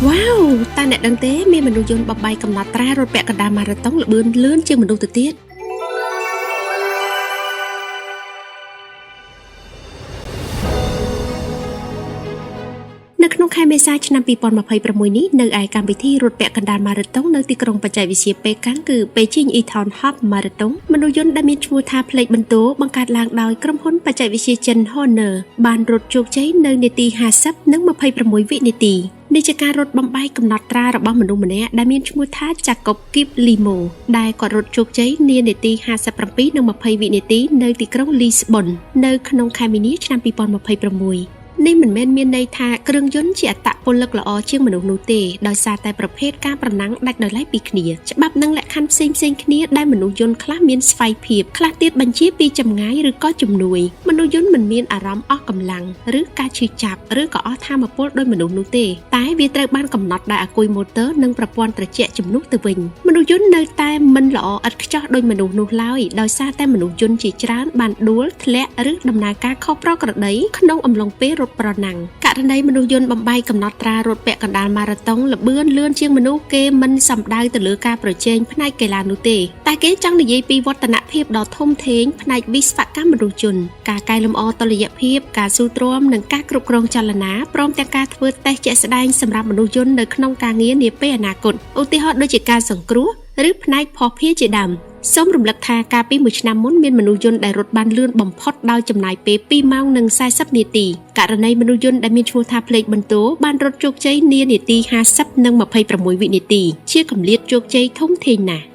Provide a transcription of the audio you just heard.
វ៉ាវតើអ្នកដឹងទេមានមនុស្សយន្តបបែកកំណត់ត្រារត់ពាក់កណ្ដាលម៉ារ៉ាតុងល្បឿនលឿនជាងមនុស្សទៅទៀតនៅក្នុងខែមេសាឆ្នាំ2026នេះនៅឯកម្មវិធីរត់ពាក់កណ្ដាលម៉ារ៉ាតុងនៅទីក្រុងបច្ចេកវិទ្យាប៉េកាំងគឺ Beijing Eton Hub Marathon មនុស្សយន្តដែលមានឈ្មោះថាផ្លេកបន្ទោបង្កើតឡើងដោយក្រុមហ៊ុនបច្ចេកវិទ្យាចិន Honor បានរត់ជោគជ័យនៅនាទី50និង26វិនាទីនេះជាការរត់បំបែកកំណត់ត្រារបស់មនុស្សម្នាក់ដែលមានឈ្មោះថា Jacob Kip Limo ដែលគាត់រត់ជោគជ័យនានាទី57និង20វិនាទីនៅទីក្រុង Lisbon នៅក្នុងខែមីនាឆ្នាំ2026នេះមិនមែនមានន័យថាគ្រឿងយន្តជាអត្តពលិកល្អជាងមនុស្សនោះទេដោយសារតែប្រភេទការប្រណាំងដាច់ដោយឡែកពីគ្នាច្បាប់និងលក្ខខណ្ឌផ្សេងផ្សេងគ្នាដែលមនុស្សយន្តខ្លះមានស្វ័យភាពខ្លះទៀតបញ្ជាពីចម្ងាយឬក៏ជំនួយមនុស្សយន្តមិនមានអារម្មណ៍អស់កម្លាំងឬការឈឺចាប់ឬក៏អស់ថាមពលដោយមនុស្សនោះទេតែវាត្រូវបានកំណត់ដោយអាគុយម៉ូទ័រនិងប្រព័ន្ធត្រជាក់ជំនួសទៅវិញមនុស្សយន្តនៅតែមិនល្អឥតខ្ចោះដោយមនុស្សនោះឡើយដោយសារតែមនុស្សយន្តជាច្រើនបានដួលធ្លាក់ឬដំណើរការខុសប្រក្រតីក្នុងអំឡុងពេលរត់ប្រណាំងករណីមនុស្សយន្តបំបែកកំណត់ត្រារត់ពាក់កណ្ដាលម៉ារ៉ាតុងល្បឿនលឿនជាងមនុស្សគេមិនសំដៅទៅលើការប្រជែងផ្នែកកីឡានោះទេតែគេចង់និយាយពីវឌ្ឍនភាពដ៏ធំធេងផ្នែកវិស្វកម្មមនុស្សជនការកែលម្អតុល្យភាពការស៊ូទ្រាំនិងការគ្រប់គ្រងចលនាព្រមទាំងការធ្វើតេស្តជាក់ស្ដែងសម្រាប់មនុស្សយន្តនៅក្នុងការងារនាពេលអនាគតឧទាហរណ៍ដូចជាការសង្គ្រោះឬផ្នែកភស្តុភារជាដើមសូមរំលឹកថាកាលពីមួយឆ្នាំមុនមានមនុស្សយន្តដែលរត់បានលឿនបំផុតដោយចំណាយពេល2ម៉ោងនិង40នាទីករណីមនុស្សយន្តដែលមានឈ្មោះថាផ្លេកបន្ទោបានរត់ជោគជ័យនានាទី50និង26វិនាទីជាកម្រិតជោគជ័យធំធេងណាស់។